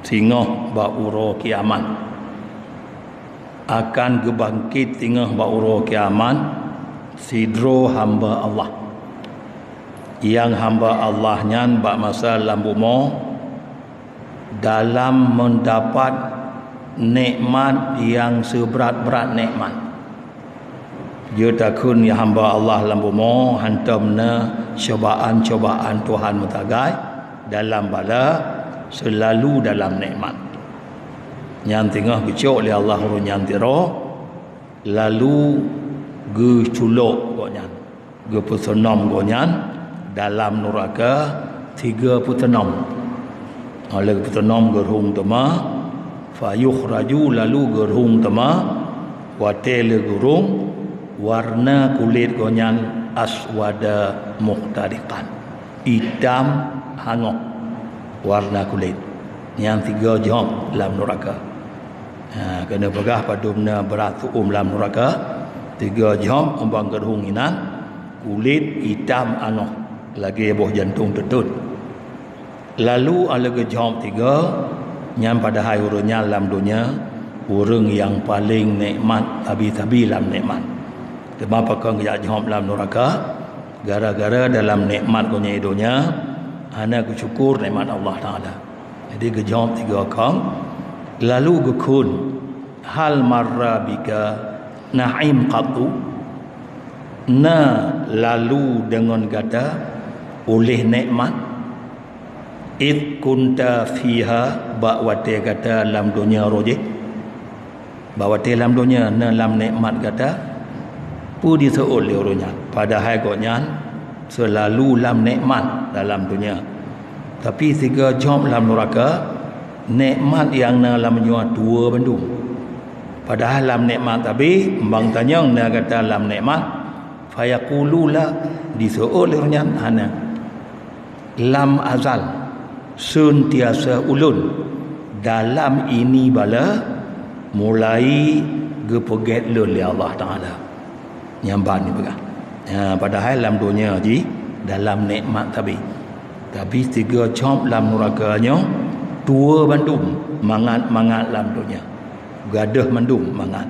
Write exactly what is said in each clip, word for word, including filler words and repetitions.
singoh bak uroe kiamat. Akan geubangket singoh bak uroe kiamat sidroe hamba Allah. Nyang hamba Allah nyan bak masa lam bumoe dalam meudapat nikmat nyang seubrat-brat nikmat. Jeuet takheun hamba Allah lam bumoe hantom na cobaan-cobaan Tuhan meusagai dalam bala, seulalu dalam nikmat. Nyan teungoh geucok lé Allah ureuëng nyan sidroe, lalu geuculok gobnyan, geupeuseunom gobnyan dalam nuraka tiga peuseunom. Oleh peuseunom geurhung teuma, fayukhraju, lalu geurhung teuma, watée lé geurhung, warna kulét gobnyan aswada muhtariqan, itam hangoh warna kulét. Nyan tiga jom lam nuraka. Ha, keuneuk peugah padum na brat tuom lam nuraka, tiga jom umbang geurhung inan, kulét itam hangoh lagée boh jantong teutot. Lalu aleugeujom tiga, nyan padahai ureuëng nyan lam donya ureuëng nyang paleng nikmat sabe-sabe lam nikmat. Teuma pakon geujak jom lam nuraka, gara-gara dalam nikmat gobnyan donya hana geusyukur nikmat Allah Taala. Jadi geujom tiga kong, lalu geukheun, hal marra bika na'im qattu, na lalu deungon gata uléh nikmat, id kunta fiha, bak watée gata lam donya roh jih. Bak watée lam donya na lam nikmat gata, peue diseuôt lé ureuëng nyan? Padahai gobnyan seulalu lam nikmat dalam donya. Tapi sigoe jom lam nuraka, nikmat nyang na lam nyoe tuwoe bandum. Padahai lam nikmat sabe, bang tanyong na gata lam nikmat, fayaqulu la, diseuôt lé ureuëng nyan, hana. Lam azal, seuntiasa ulôn dalam ini bala mulai geupeugét lôn lé Allah Taala. Nyang ban jipeugah. Ya, padahai lam donya jih dalam nikmat sabe. Tapi sigoe jom lam nuraka nyoe tuwoe bandum mangat-mangat lam donya. Gadôh mandum mangat.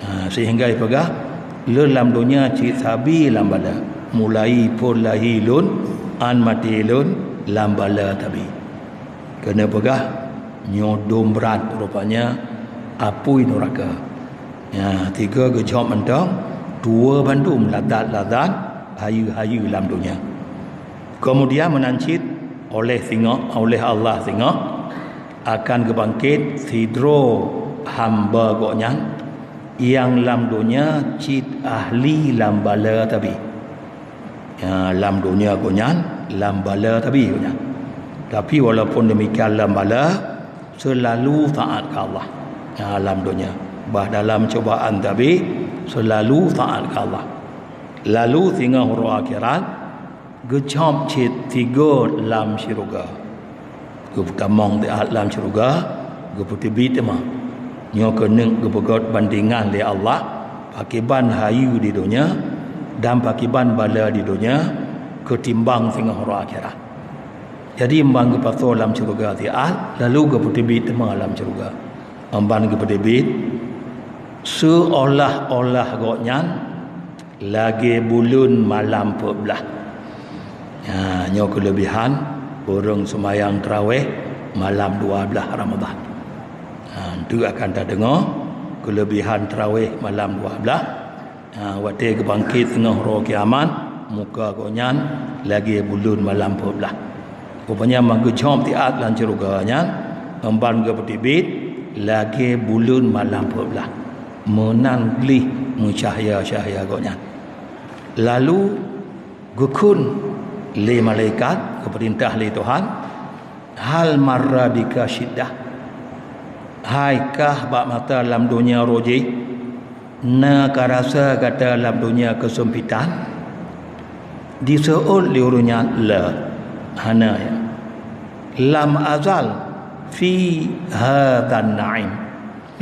Ha, sehingga jipeugah, lôn lam donya cit sabe lam bala. Mulai phon lahé lôn, án maté lôn, lam bala sabe. Keuneuk peugah, nyoe dum brat rupanya apui nuraka. Ya, sigoe geujom mantong, tuwoe bandum lazat-lazat hayeue-hayeue lam donya. Keumudian meunan cit oleh singoh, oleh Allah singoh, akan geubangkét sidroe hamba gobnyan nyang lam donya cit ahli lam bala sabe. Ya, lam donya gobnyan lam bala sabe gobnyan. Tapi walaupun demikian lam bala, seulalu taát keu Allah. Ya, lam donya, bah dalam cobaan sabe, seulalu taát keu Allah. Lalu singoh uroe akhirat, geujom cit sigoe lam syeuruga. Geupeutamong siat lam syeuruga, geupeuteubiet teuma. Nyoe keuneuk geupeugét bandingan lé Allah, pakriban hayeue di donya dan pakriban bala di donya keutimbang singoh uroe akhirat. Jadi, ban geupasoe lam syeuruga siat, lalu geupeuteubiet teuma lam syeuruga. Ban geupeuteubiet, seuolah-olah gobnyan lagée buleuen malam peuet blaih. Ha, nyoe keuleubihan ureuëng seumayang tarawéh malam dua blaih Ramadhan. Ha, enteuk akan tadeungoe keuleubihan tarawéh malam dua blaih. Ha, watée geubangkét singoh uroe kiamat, muka gobnyan lagée buleuen malam peuet blaih. Rupanya ban geujom siat lam syeuruga nyan, ban geupeuteubiet lagée buleuen malam peuet blaih. Meunan gleh meucahya-cahya gobnyan. Lalu geukheun lé malaikat, geupeurintah lé Tuhan, "Hal marra bika syiddah?" Hai kah bak masa lam donya roh jih, na karasa gata lam donya keuseumpétan? Diseuôt lé ureuëng nyan, "La, hana, ya. Lam azal fi hadzan na'im."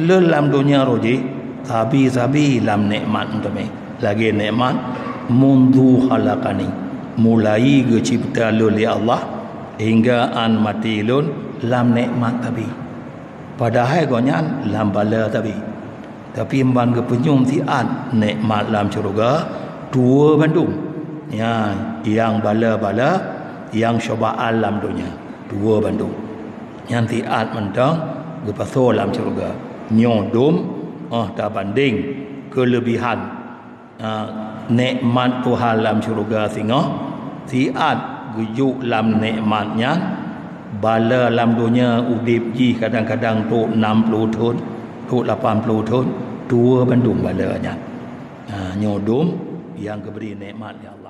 Lôn lam donya roh jih, sabe-sabe lam nikmat meuteumé. Lagée nikmat, "Mundzu khalaqani", mulai geucebta lôn lé Allah, hingga an maté lôn lam nikmat tabi. Padahai gobnyan lam bala tabi. Tapi ban geupeunyum siat nikmat lam syeuruga tuwoe bandum. Nyan nyang bala-bala nyang cobaan lam donya tuwoe bandum. Nyan siat mantong geupasoe lam syeuruga. Nyoe dum óh tabandeng keuleubihan, ah, nikmat Tuhan lam syeuruga singoh, siat geujok lam nikmat nyan, bala lam donya udeb jih kadang-kadang trok nam ploh thon, trok lapan ploh thon, tuwoe bandum bala nyan. Ah, nyoe dum nyang geubri nikmat lé Allah.